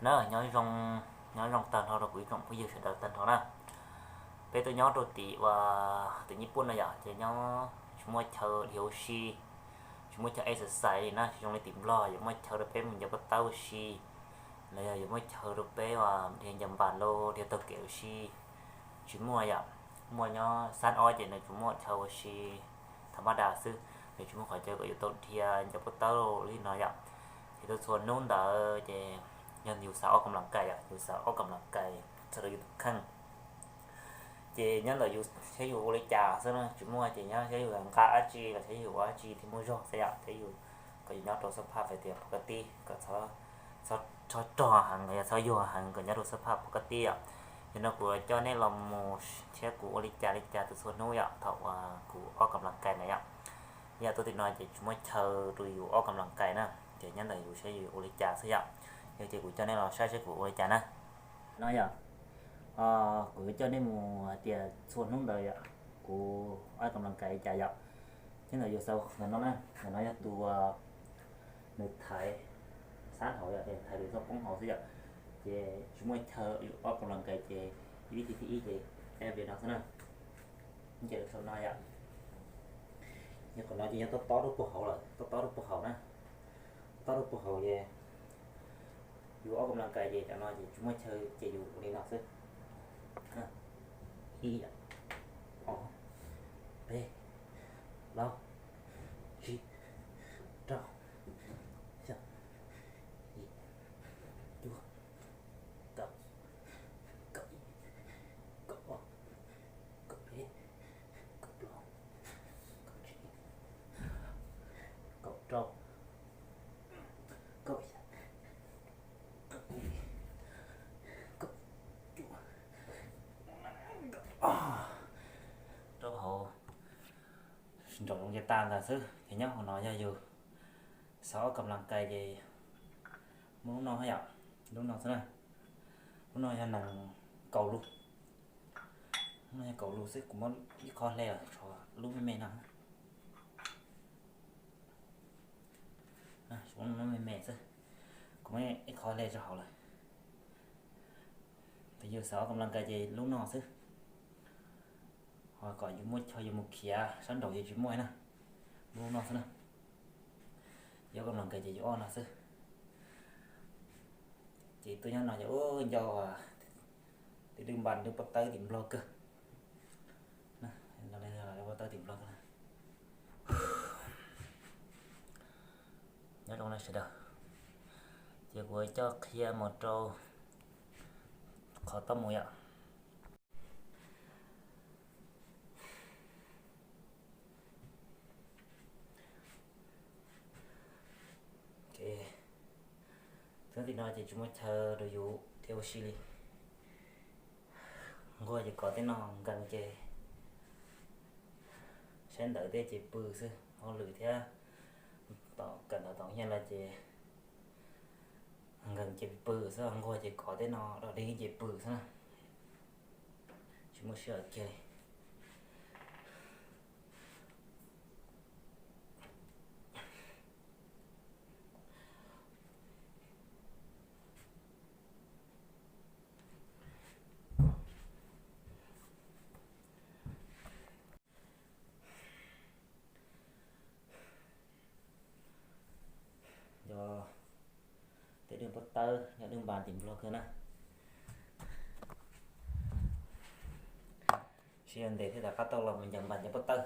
Na, nyob zoo, nyob zoo tag nrho rau kuv ib tsoom phooj ywg sawv daws tag nrho na. Peb tuaj nyob rau tim uas tim Nyij Pooj no yom, ces nyob tsis muaj chaw dhia ua si, tsis muaj chaw exercise li na, tsis zoo li tim Nplog yuav muaj chaw rau peb mus ncaws pob tawb ua si, los yog yuav muaj chaw rau peb uas dhia ncaws npas los dhia taug kev ua si, tsis muaj yom. Muaj nyob xab ob ces nws tsuas muaj chaw ua si thaum maj das xwb, nws tsis muaj qhov chaw kom yus tau dhia ncaws pob tawb li no yom. Ces tuaj txhua hnub ntawd ces yog yus xav ob kam las kais yom, yus xav ob kam las kais txog rau yus tus kheej. Ces nyob ntawm yus saib yus ua li cas xwb na, tsis muaj ces nyob saib yus nqa dab tsi los saib yus ua dab tsi thiaj muaj zog xwb yom, saib yus kom yus nyob rau xab phaj fais tias pov ka tib, kom txhob rog heev los yog txhob yuag heev, kom nyob rau xab phaj pov ka tib yom. Yog no kuv coj nej los mus saib kuv ua li cas li cas tuaj txhua hnub yom, thaum uas kuv ob kam las kais na yom. Yog tuaj tim no ces tsis muaj chaw rau yus ob kam las kais na, ces nyob ntawm yus saib yus ua li cas xwb yom. Yog ces kuv coj nej los saib saib kuv ua li cas na. No yom, kuv yuav coj nej mus hais tias txhua hnub ntawd yom, kuv ob kam las kais li cas yom. Nyob ntawm yus xav ntawm no na, ntawm no yog tus nws thaiv xab hauv yom, ces thaiv lub txoj poob hauv xwb yom. Ces tsis muaj chaw yus ob kam las kais ces ib thib thib ib ces ib li no xwb na. Ces lub saum no yom, yog qhov no ces yog tob tob rau puag hauv lawm, tob tob rau puag hauv na. Tob tob rau puag hauv ces yus ob kam las kais ces cov no ces tsis muaj chaw ces yus ua li no xwb. Ib, ob, peb, plaub, tsib, rau, xya, yim, cuaj, kaum, kaum ib, kaum ob, kaum peb, kaum plaub, kaum tsib, kaum rau, kaum xya, kaum cuaj, rau hauv nraum zoov ces tas ntawd xwb. Ces nyob hauv no yog yus xav ob kam las kais ces muaj lub no yom, lub no xwb na. Lub no yog nees kaum lus, lub no yog kaum lus xwb, kuv muab ib qho hle los rau lub me me no. Lub me me xwb, kuv muab ib qho hle rau hauv lawm. Ces yus xav ob kam las kais ces lub no xwb. Ho kom yus muaj chaw yus mus khiav sab nraud ces tsis muaj na. Muaj lub no xwb na. Ces ob kam las kais ces yus ob no xwb. Ces tuaj nyob no ces ua nco tij Dwj Npas ncaws pob tawb tim Nplog kawg. Pob tawb tim Nplog kawg. Nyob zoo na sawv daws, ces kuv coj qhia mus rau qhov toj mus yom. Txog tim no ces tsis muaj chaw rau yus dhia ua si li. Nquag ces kov tej no, nkees ces saib ntawv tej ces pw xwb, hauj lwm thiab tom kawm ntawv tom nyiaj lawm ces nkees ces pw xwb, nquag ces kov tej no dog dig ces pw xwb na. Tsis muaj sij hawm kiag li. Yog tej dwj pob tawb, yog dwj npas tim Nplog kawg na. Sib yog ntes thiab rov qab tau los mus ncaws npas ncaws pob tawb.